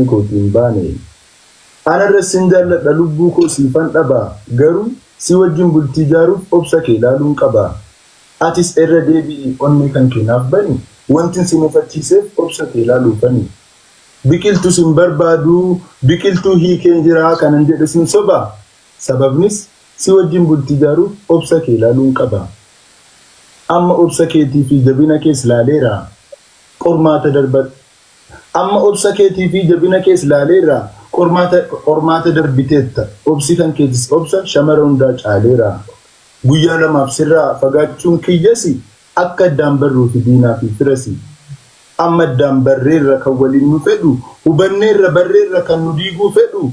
Kootii hin baane. Anarra sin jaalladha, lubbuu koo siifan dhaba, garuu si wajjin bultii ijaaruuf obsa kee ilaaluun qaba. Atis irra deebi'i, onnee kan keenaaf bani, wantin si mufachiiseef obsa kee ilaaluufani. Biqiltuu sin barbaadu, biqiltuu hiikeen jira kanan jedhe sin soba. Sababnis si wajjin bultii ijaaruuf obsa kee ilaaluun qaba. Amma obsa keetii fi jabina kees ilaaleera. Qormaata darba. Amma obsa keetii fi jabina kees ilaaleera. Qormaata darbiteetta. Obsi kan keetis obsa shamara hundaa caaleera. Guyyaa lamaaf sirraa fagaachuun kiyyasi akka addaan barruu fi diinaa fi firasi. Amma addaan barreerra kan waliin nu fedhu, hubanneerra barreerra kan nu diiguu fedhu.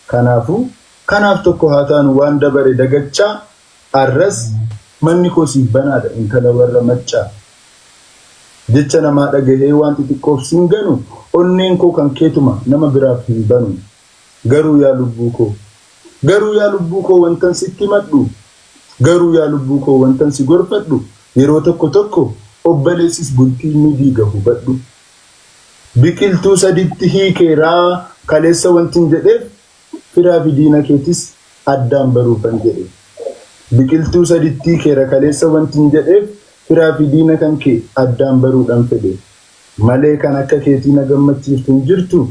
Kanaafuu kanaaf tokko haa taanu, waan dabare dagachaa, arras manni koo siif banaadha, intala warra maccaa. Jecha namaa dhagahee waan xixiqqoof sin ganu, onneen koo kan keetuma, nama biraaf hin banu. Garuu yaa lubbuu koo, garuu yaa lubbuu koo, wantan sitti himadhu, garuu yaa lubbuu koo, wantan si gorfadhu, yeroo tokko tokko obboleessis bultii ni diiga, hubadhu. Biqiltuu saditti hiikeeraa kaleessa wantin jedheef firaa fi diina keetis addaan baruufan jedhe. Biqiltuu saditti hiikeera kaleessa wantin jedheef firaa fi diina kan kee addaan baruudhaan fedhe. Malee kan akka keetii na gammachiiftu hin jirtu,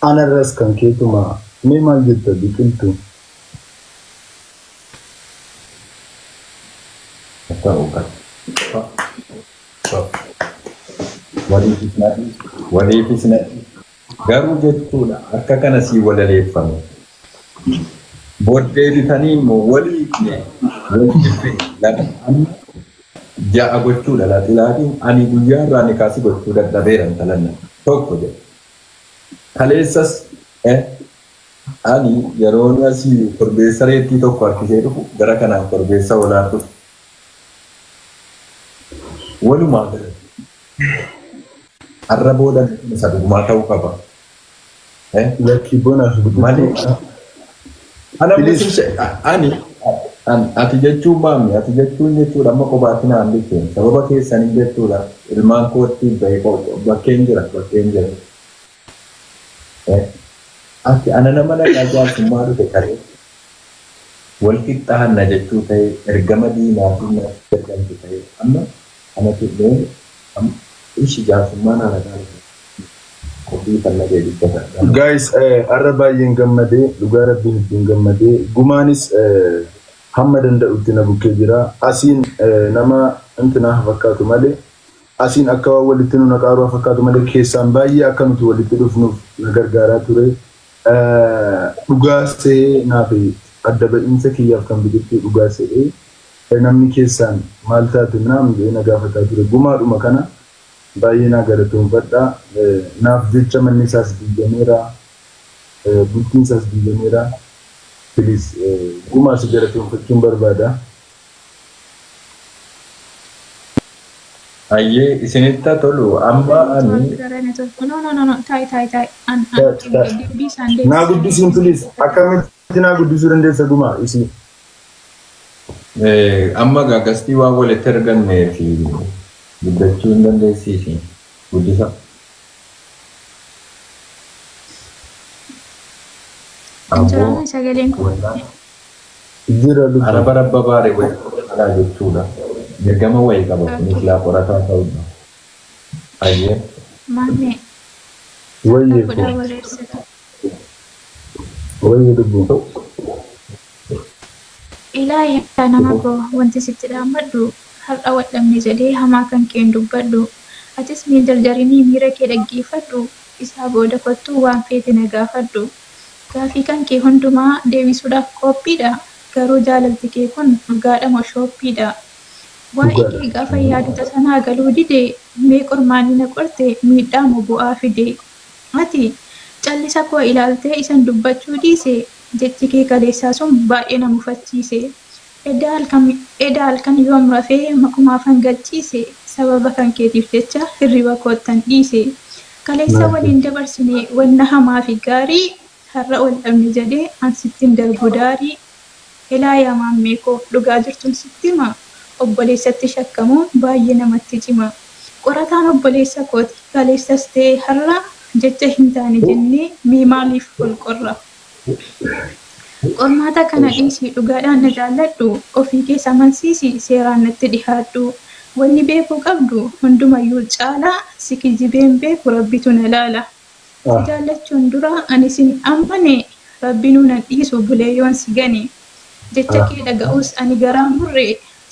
anarras kan keetuma. Mee maal jetta, biqiltuu? Ta'uu qaba. Waliifis na dhiisu, waliifis na dhiisu. Garuu jechuudha, akka kana sii walaleeffame. Booddee bitanii immoo waliifne wal jibbine lama amma ja'a gochuudha laaxilaatiin ani guyyaa irraa ni kaasi gochuu dadhabeera intalanna tokko jedhe. Kaleessas ani yeroo asii korbeessa reettii tokko harkisee dhufu, gara kanaan korbeessa hoolaa dhufu. Walumaa galatti har'a booda isa dhugumaa ta'uu qaba. Lakkii, bonaaf Malee biqiltuu. Ani ati jechuun maamni ati jechuun jechuudha, amma qobaatti naan jechuun sababa keessanii jechuudha, ilmaan kootti bahee bakkeen jira, bakkeen jira. Ati ana nama nagaa jaarsummaa dhufe karee wal qixxaanna jechuu ta'e, ergama diinaatiin natti ergamtu ta'e, amma anatu mee ishi jaarsummaa naa nagaa dhufe qofii kan nagee dubbata. Guys, har'a baay'een gammadee, dhugaa rabbii hedduun gammadee, gumaanis hamma danda'utti na bukkee jira. Asiin nama intinaa haa fakkaatu malee, asiin akka waan walitti nu naqaaruu haa fakkaatu malee, keessaan baay'ee akka nuti walitti dhufnuuf na gargaaraa ture. Dhugaa se'ee naaf adda ba'iinsa kiyyaaf kan biqiltuu dhugaa se'ee namni keessaan maal taate naam jedhee na gaafataa ture. Gumaadhuma kana baay'ee naa galatoonfadha. Naaf jecha manni isaas diigameera. Bultiin isaas diigameera. Please, gumaa si galatoonfachuun barbaada. Ayyee, isinitti haa tolu, amma ani Gara network. No, no, no, no. Taayi, taayi, taayi. An an dubbii isaan Naa deebisee. guddisiin please. Akkamitti naa guddisuu dandeessa, gumaa isii? Amma gaagastii waan walitti argannee fi guddachuu hin dandeessiisi. Guddisa. Aboo Jiraame sagaleen kun. Jira, lubbuu. Araba rabba baare wayii qorataa jechuudha. Dirgama wayii qaba kunis laa qorataa ta'udha. Ayyee. Maame. Wayyee Godhaa koo. waleessita. Wayyee, lubbuu. Ilaa yaa nama koo, wanti sitti dhaammadhu, har'a wadhabne jedhee hamaa kan keen dubbadhu. Atis miin jarjarinii miira kee dhaggeeffadhu. Isaa booda kottuu waan feete na gaafadhu. Gaafii kan kee hundumaa deebisuudhaaf qophiidha. Garuu jaalalti kee kun dhugaadha moo shooppiidha? Waa'ee Dhugaadha. kee gaafa yaadu tasanaa galuu dide, mee qormaanni na qorte miidhaa moo bu'aa fide? Ati callisa koo ilaaltee isan dubbachuu dhiise, jechi kee kaleessaa sun baay'ee na mufachiise. Eda halkan yoom rafee makumaafan galchiise, sababa kan keetiif jecha hirriba koottan dhiise. Kaleessa waliin dabarsine wanna hamaa fi gaarii, har'a wal dhabne jedhee an sittin darbu daarii. Ilaa yaa maammee koo, dhugaa jirtun sitti hima, obboleessatti shakkamuun baay'ee namatti cima. Qorataan obboleessa kooti kaleessas ta'e har'a, Jecha hin taane jennee mee maaliif ol qorra? Qormaata kana dhiisii dhugaadhaan na jaalladhu. Ofii keessa amansiisi seeraan natti dhihaadhu. Wanni beekuu qabdu hundumayyuu caalaa si kijibeen beeku rabbitu na laala. Si jaallachuun dura ani sin amane rabbinuu nan dhiisu bulee yoon si gane. Jecha kee dhaga'us ani garaa murre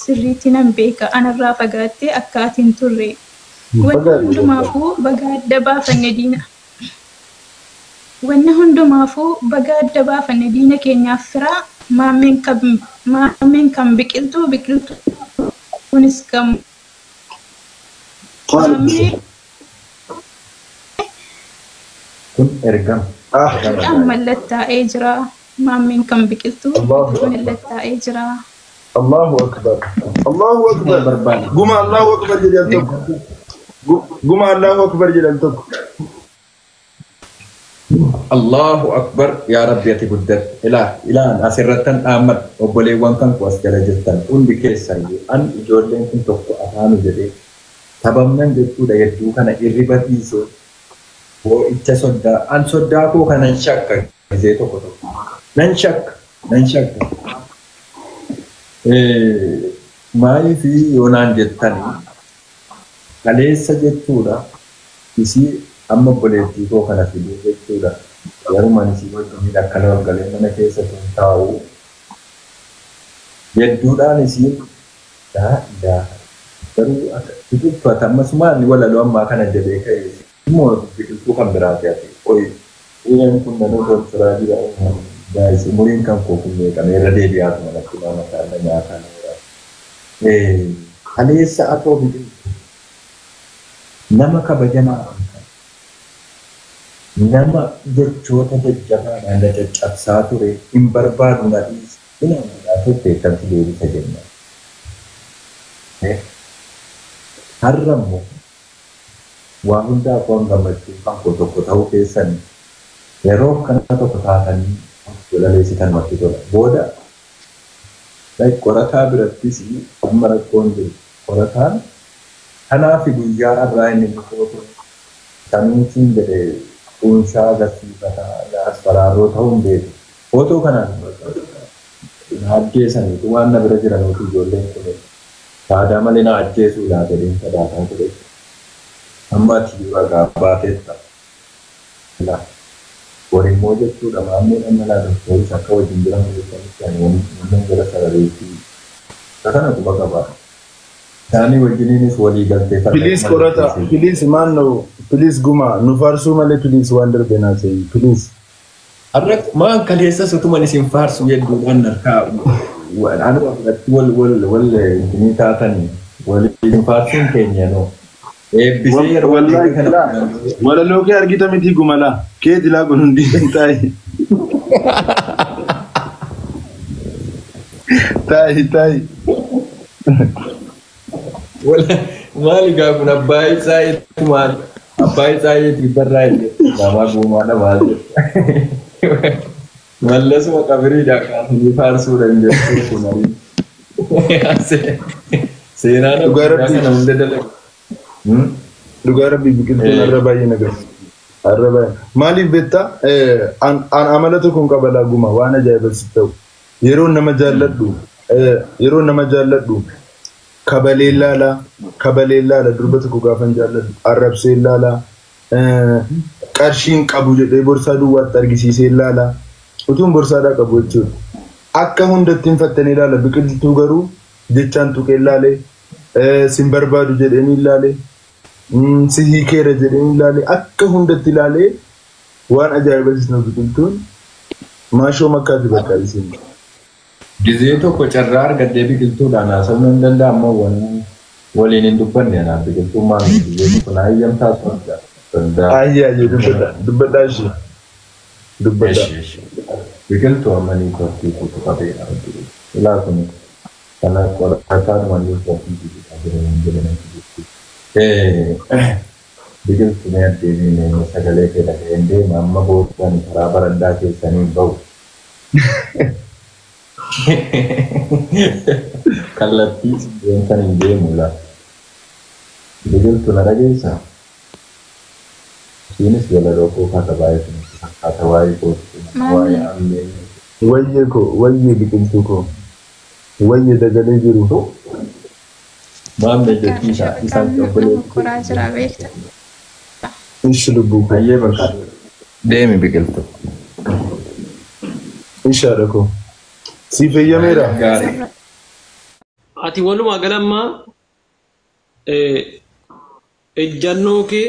sirriitti nan beeka anarraa fagaattee akka ati hin turre. Wanni hundumaafuu baga adda baafanne diina. Wanni hundumaafuu baga adda baafanne diina keenyaaf firaa maammeen kan biqiltuu biqiltuunis kan maammee Kun ergama. Dhaan mallattaa'ee jira. Maammeen kan biqiltuu mallattaa'ee jira. Allahu akbar. Allahu akbar. Guma Allahu akbar jedhan tokko. Guma Allahu akbar jedhan tokko. Allahu akbar yaa Rabbi ati guddatte. Ilaa ilaan asirrattan dhaammadhu obboleewwan kan koo as jala jirtan hundi keessayyuu an ijoolleen kun tokko afaanu jedhee sababnan jechuudha hedduu kana irriba dhiisee boo'icha soddaa an soddaa koo kanan shakka gisee tokko tokko nan shakka nan shakka. Maaliif yoonaan jettanii kaleessa jechuudha isii amma obboleettii koo kana fiduu jechuudha. Yeruma isii wajjin akkana ol galee mana keessa tun taa'u hedduudhaan isiin daa garuu biqiltuu ati ammasumaan walaloo ammaa kana jedhee ka'e immoo biqiltuu kan biraati ati oyi dhiirri kun nanuu tolchuraa jira gaayis umuriin kan koo kun meeqamee irra deebi'aatu manatti nama taa'an nyaataan kaleessa atoo biqiltuu nama kabajamaa nama jechoota jajjabaadhaan na caccabsaa ture hin barbaadu na dhiisi inaan turte akkamti deebisa jenna. Har'a immoo waa hundaaf waan gammachuu kan koo tokko ta'uu keessan yeroo akkana tokko taatanii walaleessitan natti tola. Booda qorataa birattis amma rakkoon jiru qorataan kanaaf guyyaa har'aa inni dhufootu sanuutiin jedhee dhuunfaa agarsiifataa asfaraarroo ta'uu hin beeku. Footoo kanaan na ajjeesaniitu waan na bira jiranuutu ijoolleen kun saadaa malee na ajjeesuu laata jedheen sodaataa ture. Amma ati ragaa baateetta. Bor immoo jechuudha maammeen amma laa akka wajjin jiran beekanitti ani wannan jala sarareetti isa kana quba qaba. Isaanii wajjiniinis walii galtee Please qorata, please maanno, please guma, nu faarsuu malee please waan darbe naa ta'e, please. Har'a maan kaleessas utuman isin faarsu hedduudhaan harkaa anuma biratti wal wal wal intinii taatanii waliin faarsuun keenya noo. Eebbisee yeroo Wallahi kana walaloo kee argita miti gumalaa keeti laa kun hundi taa'i. Taa'i taa'i. Maali gaa kun abbaa isaa itti maal abbaa isaa itti barraa illee namaa guumaadha maal jedhu. Mallasuma qabiriidhaa kaasanii faarsuudhaan jettuu kun ariin. Seenaan Dhugaa addunyaa Rabbii. kana hunda dalagu. Dhugaa Rabbii biqiltuun har'a baay'ee na gammada. Har'a baay'ee. Maaliif beektaa an amala tokkoon qaba laa guma waan ajaa'iba si ta'u. Yeroo nama jaalladhu yeroo nama jaalladhu kabalee laalaa kabalee laala durba tokko gaafan jaalladhu arrabsee laalaa qarshiin qabu jedhee borsaa duwwaatti argisiisee laalaa utuun borsaadhaa qabu jechuudha. Akka hundatti hin fattanii ilaala biqiltuu garuu jechaan tuqee laalee sin barbaadu jedhanii laalee si hiikeera jedhanii laalee akka hundatti ilaalee waan ajaa'iba na biqiltuun maashoo makkaati bakka isin. Gizee tokko carraa argadhee biqiltuudhaan haasa'uun hin danda'amu waliin hin dubbanne anaaf biqiltuun maal gizee tokko naa eeyyamtaa danda'a. Ayyee ayyee dubbadhaa dubbadhaa ishee dubbadhaa. Biqiltuu amma ni kortii kutu qabeedha. Ilaa kun kana qorataan wanni kortii kutu jiran jedhan biqiltuu mee addeebiin sagalee kee dhaga'een deema amma boodaan karaa barandaa keessanii hin bahu. Kallattii deemtan hin deemu laa. Biqiltuu na dhageessaa? Isiinis walaloo koo katabaa jirti fakkaata waa'ee kootti waa'ee ammee. Wayyee koo, wayyee biqiltuu koo, wayyee dagalee jiru. Maammee jechuun isaa isaan obboleettii. Koraa jira beekta. Ishi lubbuu koo. Hayyee bakka. Deemi biqiltuu. Ishi haadha koo. Siif eeyyameera. Gaarii. Ati walumaa galammaa ejjannoo kee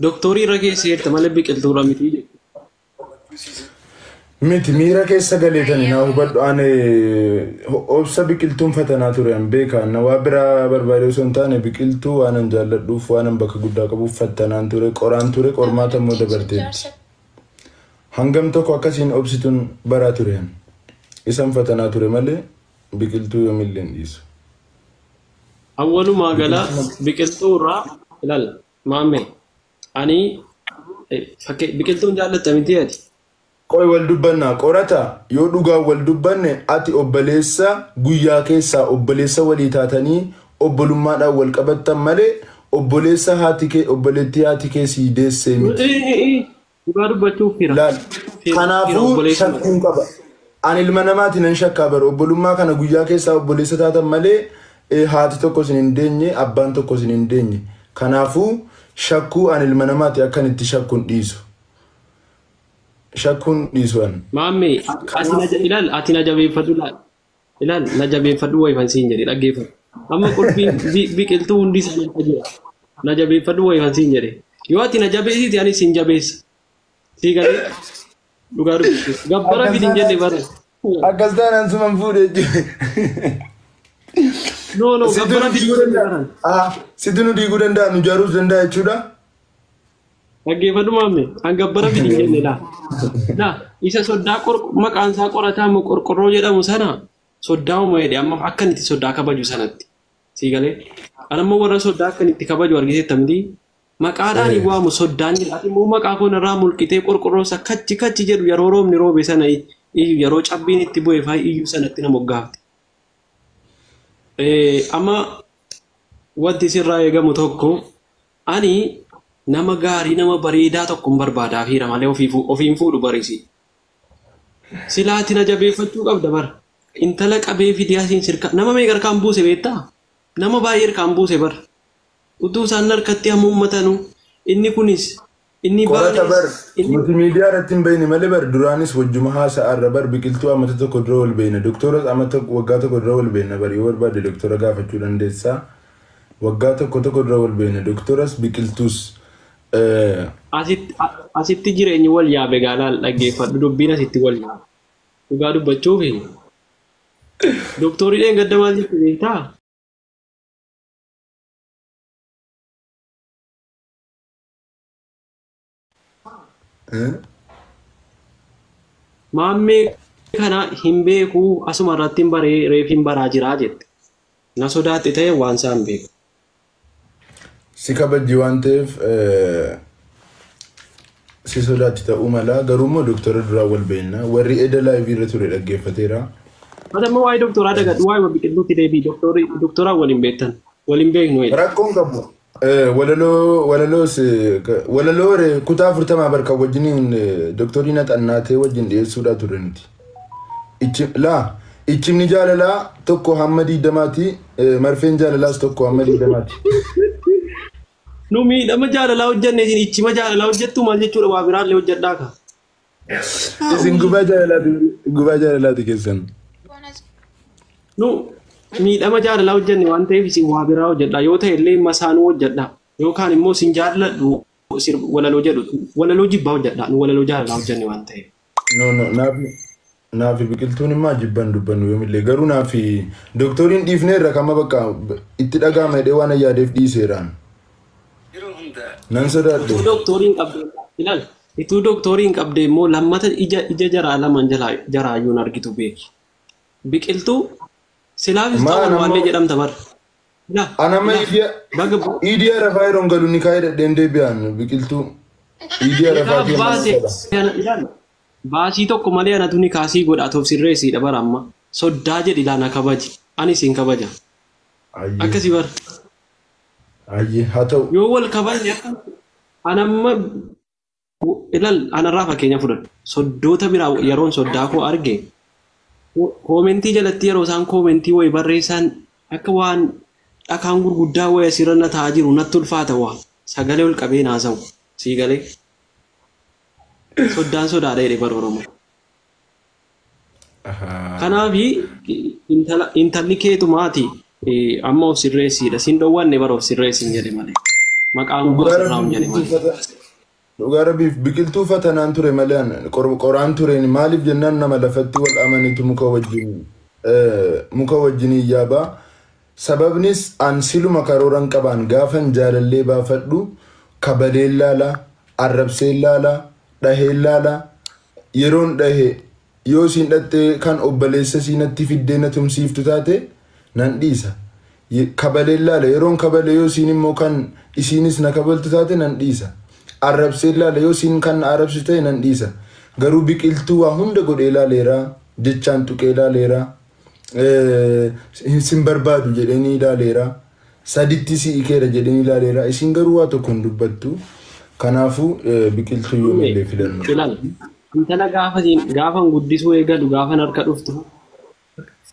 dooktorii irra keesseerta malee biqiltuu irra miti jechuudha. Miti miira keessa galeetani naa hubadhu ani obsa biqiltuun fatanaa ture an beeka na waa biraa barbaade osoo hin taane biqiltuu waan an jaalladhuuf waan an bakka guddaa qabuuf fattanaan ture qoraan ture qormaata immoo dabarteetti. Hangam tokko akkasiin obsituun baraa ture an. Isan fatanaa ture malee biqiltuu yoomillee hin dhiisu. Awwalumaa gala biqiltuu irraa ilaala maammee ani biqiltuun jaallatta miti ati. Qoy wal dubbannaa qorata yoo dhugaan wal dubbanne ati obboleessa guyyaa keessaa obboleessa walii taatanii obbolummaadhaan wal qabattan malee obboleessa haati kee obboleettii haati kee sii deessee miti. Dhugaa dubbachuuf fira. Laal kanaafuu shakkuun qaba. Ani ilma namaati nan shakkaa bara obbolummaa kana guyyaa keessaa obboleessa taatan malee haati tokko isin hin deenye abbaan tokko isin hin deenye. Kanaafuu shakkuu ani ilma namaati akkan itti shakkuun dhiisu. Shakkuun dhiisu ani. Maammee ilaal ati na jabeeffadhu ilaal ilaal na jabeeffadhu wayifan siin jedhe dhaggeeffadhu. Amma qulfiin biqiltuu hundi isaanii irra jira. Na jabeeffadhu wayifan siin jedhe. Yoo ati na jabeessite ani siin jabeessa. Sii galee dhugaa dubbisu. Gabbara fidin jenne bara. Akkas taanaan suman fuudhee jiru. No no gabbara fidin jenne bara. Situ nu diiguu danda'a nu jaaruus danda'a jechuudha. Dhaggeeffadhu maammee an gabbara fidin jenne laa. Laa isa soddaa maqaan isaa qorataa moo qorqorroo jedhamu sana soddaa uma jedhe amma akka inni itti soddaa kabaju sanatti. Sii galee. An ammoo warra soddaa akka inni itti kabaju argiteetta miti. Maqaadhaan hin waamu soddaan jedha. Ati immoo maqaa koo narraa mulqitee qorqorroo isa kachi kachi jedhu yeroo roobni roobe sana yeroo cabbiin itti bu'e fa'aa iyyuu sanatti na moggaafte. Amma wanti sirraa eegamu tokko ani nama gaarii nama bareedaa tokko hin barbaadaa fiira malee ofiin fuudhu barisi. Silaati na jabeeffachuu qabda bara. Intala qabee fidee asiin sirka nama meeqa harkaan buuse beektaa? Nama baay'ee harkaan buuse bara. Utuu isaan harkatti hamuummatanu inni kunis inni Qorata bar baanis nuti miidiyaa irratti hin beekne malee bar duraanis wajjuma haasa'arra bar biqiltuu amata tokko dura wal beekna doktooras amata waggaa tokko dura wal beekna bar yoo barbaadde doktora gaafachuu dandeessaa waggaa tokko tokko dura wal beekna doktoras biqiltuus. Asitti jireenyi wal yaabe gaalaal dhaggeeffadhu dubbiin asitti wal yaabe. Dhugaa dubbachuuf doktorii dheengadda maal jette beektaa? Maammee kana hin beeku asuma irratti hin baree reef hin baraa jiraa jette. Na sodaatte ta'e waan isaa hin beeku. Si kabajji waan ta'eef si sodaatti ta'uu mala garuu immoo doktora duraa wal beekna warri eda laayivii irra ture dhaggeeffateera. Ati ammoo waa'ee doktoraa dagadhu waa'ee biqiltuutti deebii doktoraa waliin beektan waliin beeknu jedhe. Rakkoon qabu walaloo walaloos walaloo kutaa 40 barka wajjiniin doktorii na xannaatee wajjin dhiyeessuudhaa ture nuti. Laa ichimni jaalalaa 1 hamma 20ti marfeen jaalalaas 1 hamma 20ti. Nu miidhama jaalalaa hojjenne isin ichima jaalalaa hojjettu maal jechuudha waa biraallee hojjedhaa ka. Isin gubaa jaalalaati keessan. Nu miidhama jaalalaa hojjenne waan ta'eef isin waa biraa hojjedhaa yoo ta'e illee masaanuu hojjedhaa yookaan immoo isin jaalladhu walaloo jedhu walaloo jibbaa hojjedhaa nu walaloo jaalalaa hojjenne waan ta'eef. No no naafi biqiltuun immoo jibban dubbannu yoomillee garuu naafi doktoriin dhiifnee irra kama bakka itti dhaga'ama jedhee waan yaadeef dhiiseeraan. Nan sodaadhe. Ituu doktoriin qabdee ilaal ituu doktoriin qabdee immoo lammata ija jaraa lamaan jaraayyuun argitu beeki. Biqiltuu silaafis ta'uu waallee jedhamta bara. Anama iidii arafaa yeroon galu ni kaa'ee dhadheen deebi'an biqiltuu iidii arafaa deeman. Baasii tokko malee anatu ni kaasii godha toof sirreessiidha bara amma. Soddaa jedhi ilaana kabaji. Ani siin kabaja. Akkasii bara. Ayyee haa ta'u. Yoo wal kabajne akka anamma Ilaal, anarraa fakkeenya fudhadhu. Soddoota biraa yeroon soddaa koo arge, koomentii jalatti yeroo isaan koomentii wayii barreessan akka waan dhakaan gurguddaa wayii asirra na taa'aa jiru natti ulfaata, waa sagalee ol qabee naasa'u sii galee. Soddaan sodaadha jedhee bara Oromoo. Kanaafi intalli keetumaati amma of sirreessiidha. Siin dhoowwanne bara, of sirreessin jedhe malee. Maqaan koo sirraa'u jedhe malee. Dhugaa rabbiif biqiltuu fatanaan ture malee qoraan tureen. Maaliif jennaan, nama lafatti wal amanetu muka wajjin yaabaa. Sababnis an siluma karooran qabaan gaafan jaalallee baafadhu kabaleen laala, arrabseen laala, dhaheen laala. Yeroon dhahe yoo isiin dhattee kan obboleessa siinatti fiddee na tumsiiftu taate nan dhiisa. Kabaleen laala, yeroon kabale yoo isiin immoo kan isiinis na kabaltu taate nan dhiisa. Arrabseen laala, yoo isiin kan na arrabsitu ta'e nan dhiisa. Garuu biqiltuu waa hunda godhee laaleera, jechaan tuqee laaleera, sin barbaadu jedhanii ilaaleera. Saditti si ikeera jedhanii ilaaleera. Isin garuu waa tokko hin dubbattu. Kanaafuu biqiltuu yoomillee filannu. Ilaal, intala gaafan guddisuu eegalu, gaafan harka dhuftu,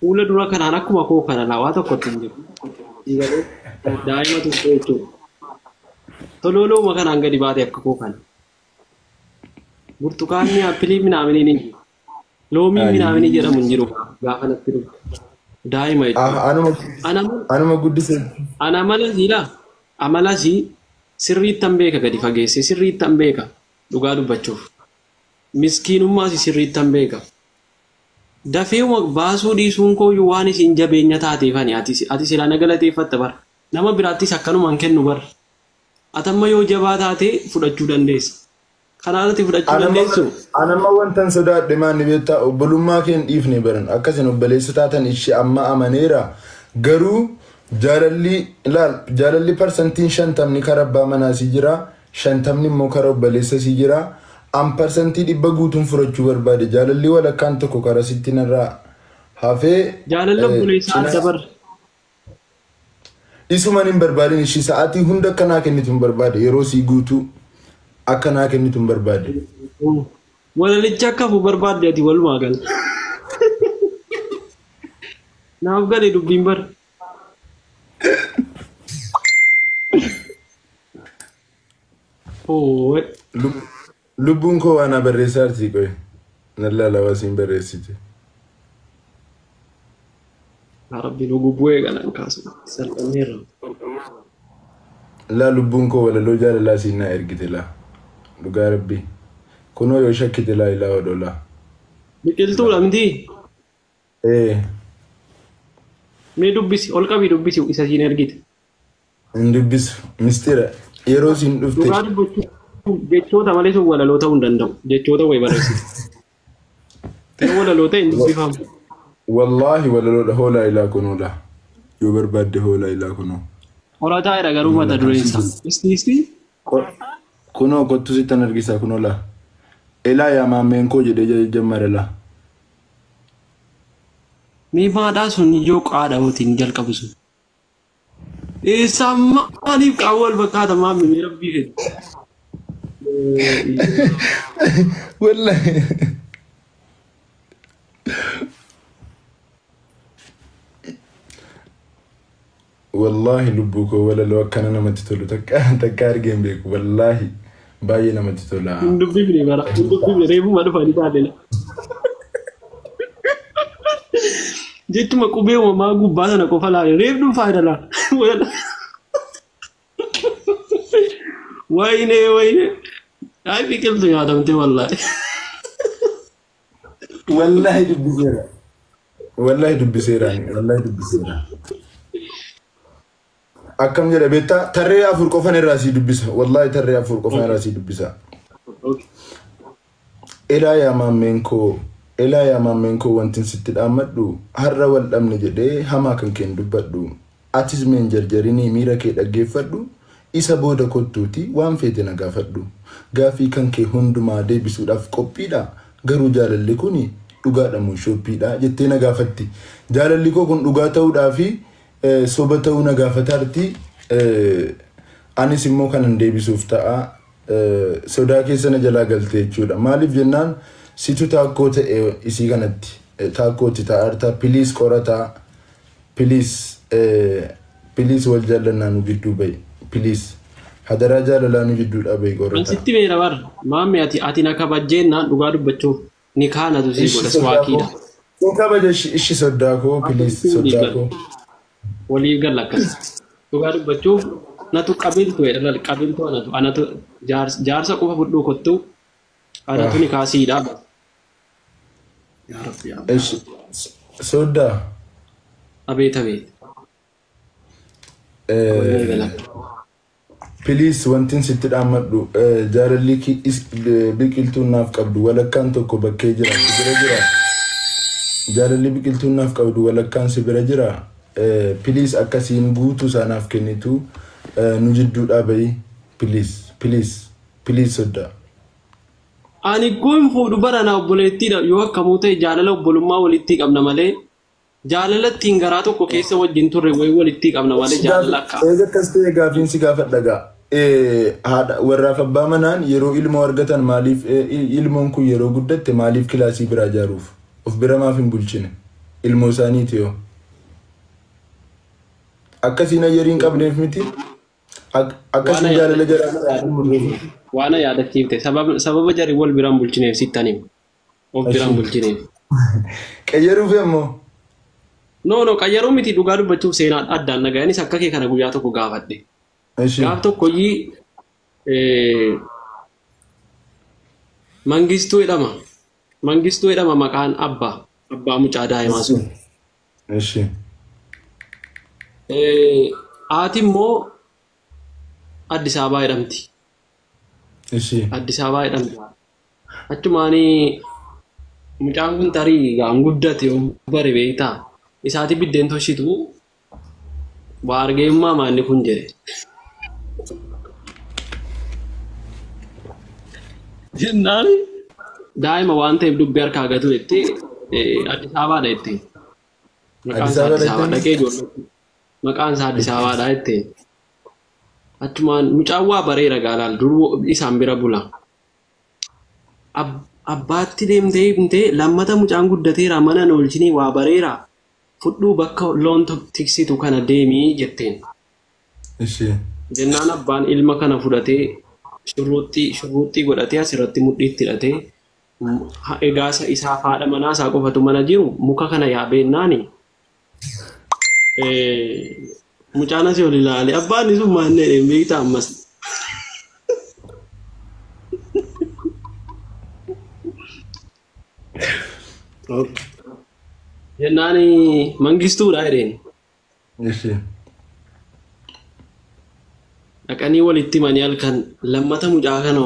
fuula dura kanaan akkuma koo kana laa waa tokkotti hin jiru. Daa'ima turte jechuudha. Toloolooma kanaan gadi baate akka koo kana. Burtukaanni, appilii minaaminiin hin jiru. Loomiin minaaminii jedhamu hin jiru gaafa natti dhuftu. Daa'ima jechuudha. Anuma guddise. Ana amala siidha. Amala sii sirriittan beeka, gadi fageesse sirriittan beeka dhugaa dubbachuuf. Miskiinummaas sirriittan beeka. Dafee baasuu dhiisuun kooyyuu waan isin jabeenya taateefani ati silaa na galateeffatta bara. Nama biraattis akkanumaan kennu bara. Atamma yoo jabaa taate fudhachuu dandeessa. Kanaa irratti fudhachuu dandeessu. Anamma wantan sodaadhe maanni beektaa, obbolummaa kee hin dhiifne baran akkasin obboleessa taatan ishee amma amaneera. Garuu jaalalli, ilaal, jaalalli 50% kara abbaa manaa si jira, 50ni immoo kara obboleessa si jira. An 100% guutuun fudhachuu barbaade, jaalalli walakkaan tokko kara sitti narraa hafee. Jaalalli obboleessaa adda bara. Isuman hin barbaadin, ishii sa'aatii hunda akkanaa kennitu hin barbaade, yeroo sii guutuu akkanaa kennitu hin barbaade. Walalicha akka hafu barbaadde ati walumaa gala. Naaf gale dubbiin bara. Oo. Lubbuun koo waan barreessaa jirti, qoye. Nan laala siin barreessite. Rabbi nu gubbuu eegalan kaasu. Salphameerra. Laa, lubbuun koo walaloo jaalalaa siin naa ergite laa. Dhugaa rabbi. Kunoo yoo shakkite laa ilaa odolaa. Biqiltuudha miti. Ee. Mee dubbisi, ol qabii dubbisi isa siin ergite. Hin dubbisu. Mistira. Yeroo siin dhufte. Dhugaa dubbachuu jechoota malee sun walaloo ta'uu hin danda'u. Jechoota wayi barreessite. Yoo walaloo ta'e hin dubbifamu. Wallaahi walaloodha, hoolaa ilaa kunuudha. Yoo barbaadde hoolaa ilaa kunoo. Qorataa jedha garuu mata dureen isaa. Isti isti. Kunoo kottu sittan argisa, kunoo laa. Elaa yaa maammeen koo jedhee jammare laa. Mee maadhaa sun ijoo qaadha hootiin jalqabu sun. Eessaa maaliif qaama wal fakkaata maammi, mee rabbii fedhe. Wallahi. Wallaahi lubbuu koo walaloo akkana namatti tolu takka takka argee hin beeku, wallaahi baay'ee namatti tola. Hin dubbifne bara, hin dubbifne, reefuma dhufanii taatela. Jechuma qubee uumamaa gubbaa sana qofa laale, reef dhuunfaa jedha. Wayne wayne. Ay, biqiltu nyaatamte wallaahi. Wallaahi dubbiseera. Wallaahi dubbiseera. Wallaahi dubbiseera. Akkam jedha beektaa, tarree afur qofan irraa sii dubbisa. Wallaahi tarree afur qofan irraa sii dubbisa. Elaa yaa maammeen koo, elaa yaa maammeen koo, wantin sitti dhaammadhu har'a wal dhabne jedhee hamaa kan keen dubbadhu. Atis meen jarjarinii miira kee dhaggeeffadhu. Isa booda kottuuti waan feete na gaafadhu. Gaaffii kan kee hundumaa deebisuudhaaf qophiidha. Garuu jaalalli kuni dhugaadha moo shooppiidha jettee na gaafatti. Jaalalli koo kun dhugaa ta'uudhaa fi soba ta'uu na gaafataarti. Anis immoo kanan deebisuuf ta'a. Sodaa keessa na jalaa galte jechuudha. Maaliif jennaan situ taakkoo ta'e isii kanatti taakkootti ta'arta please qorataa please please wal jaallannaa nu gidduu bahi please hadaraa jaalalaa nu jidduudhaa bahi An qorataa. sitti beera bara. Maamme ati na kabajjeennaan dhugaa dubbachuuf ni kaanatu sii Ishi godha soddaa swaakiidha. koo. Sin kabaja ishi soddaa koo please soddaa koo. Waliif galla akkas. Dhugaa dubbachuuf natu qabiltu jedha qabiltu anatu anatu jaarsa qofa fudhuu kottu anatu ni kaasiidha. Yaa Rabbi yaa Allah. Ishi soddaa. Abeet abeet. Walii gala. Please wantin sitti dhaammadhu jaalalli biqiltuun naaf qabdu walakkaan tokko bakkee jira si bira jira. Jaalalli biqiltuun naaf qabdu walakkaan si bira jira. Please akkasiin guutuu isaa naaf kennitu nu jidduudhaa bahi please please please soddaa. Ani kun fuudhu bara na obboleettiidha yoo akkamuu ta'e jaalala obbolummaa walitti qabna malee jaalala ittiin garaa tokko keessa wajjin turre wayii walitti qabna malee jaalala akka. Eega akkas ta'e gaafiin si gaafadha gaa. Haadha warraaf abbaa manaan yeroo ilmoo argatan maaliif ilmoon kun yeroo guddatte maaliif kilaasii biraa ijaaruuf of bira maaf hin bulchine ilmoo isaaniiti yoo. Akkasiin ayyarii hin qabneef miti. Akkasiin jaalala jaraa hin mul'atu. Waan yaadachiifte sababa jarri wal biraan bulchineef sittan hima. Of biraan bulchineef. Qayyaruuf ammoo. No no qayyaruu miti dhugaa dubbachuuf seenaa addaan nagayanis akka kee kana guyyaa tokko gaafadhe. Ishi. Gaaf tokkoyyii Mangistuu jedhama. Mangistuu jedhama maqaan abbaa mucaa daa'imaa sun. Ishi. Haati immoo Addis Ababaa jedhamti. Ishi. Addis Ababaa jedhamti. Achumaanii mucaan kun tarii gaan guddate bare beektaa. Isaati biddeen toshitu waa argeemmaa maanni kun jedhe. Jennaan daa'ima waan ta'eef dubbii harkaa gatu jettee Addis Ababaadha jettee. Maqaan isaa Addis Ababaa dhaqee ijoollee maqaan isaa Addis Ababaadha jettee. Achumaan mucaan waa bareera gaalaal dur isaan bira bula. Abbaatti deemtee himtee lammata mucaan guddateera mana hin oolchinii waa bareera fudhuu bakka loon tiksitu kana deemii jetteen. Ishi. Jennaan abbaan ilma kana fudhatee shurruuxxii godhatee asirratti mudhiitti hidhatee egaa isaaf haadha manaa isaa qofatu mana jiru muka kana yaabeennaani. Mucaan asii ol ilaale abbaan sun maannee hin beektaa ammas. Jennaan Mangistuudha jedheen. Ishi. Dhaqanii walitti himanii halkan lammata mucaa kana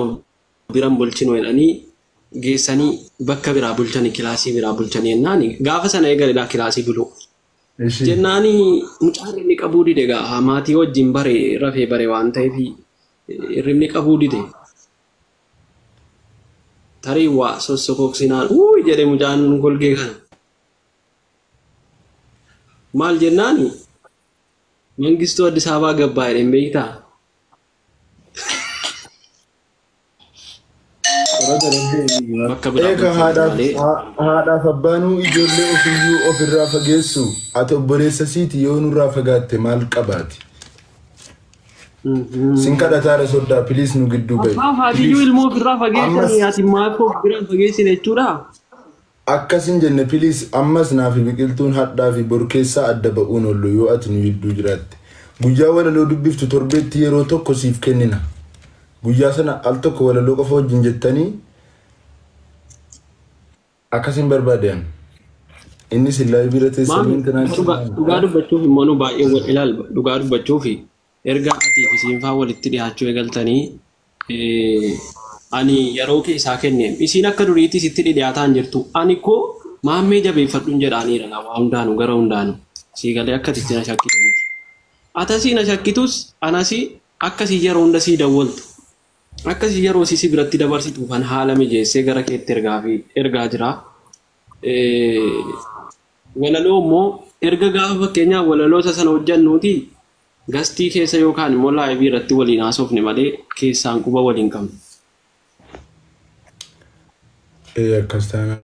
biran bulchinu jedhanii geessanii bakka biraa bulchanii kilaasii biraa bulchanii jennaan gaafa sana eegaledha kilaasii buluu. Ishi. Jennaani mucaan inni qabuu dide gaa maatii wajjin bare rafee bare waan ta'eef hirribni qabuu dide. Tarii waa sossokooksinaan uuyi jedhe mucaan golgee kana. Maal jennaani Mangistuu Addis Ababaa gabbaa jedheen beektaa? Bakka biraa Eeka bulchan malee. haadhaaf abbaanuu ijoollee ofiyyuu ofirraa fageessu ati obboleessa siiti yoo nurraa fagaatte maal qabaati? Sin kadhataadha soddaa please nu gidduu bahi. Abbaa haatiyyuu ilmoo ofirraa fageessanii ati maaf of biraan fageessine jechuudha. Akkas hin jenne please ammas naafi biqiltuun hadhaa fi bor keessaa adda ba'uun oollu yoo ati nu gidduu jiraatte. Guyyaa walaloo dubbiftu torbeetti yeroo tokko siif kennina. Guyyaa sana al tokko walaloo qofa wajjin jettanii akkas hin barbaadan. Innis illaa bira teessanii Dhugaa dubbachuuf immoo nu baay'ee wal ilaal dhugaa dubbachuuf erga atii fi siinfaa walitti dhiyaachuu eegaltanii ani yeroo keessaa kenneen isiin akka duriitti sitti dhiyaataa hin jirtu ani koo maammee jabeeffadhuun jedhaaniira waa hundaanu gara hundaanu sii galee akka itti na shakkitu miti. Atasii na shakkitus anasii akkasii yeroo hunda sii dawwaltu akkasii yeroo sii biratti dabarsitu kan haala mijeessee gara keetti ergaa jira. Walaloo immoo erga gaafa fakkeenyaaf walaloo isa sana hojjannuuti Gastii keessa yookaan immoo laayivii irratti waliin haasofne malee keessaan quba waliin qabnu. Akkas taanaan.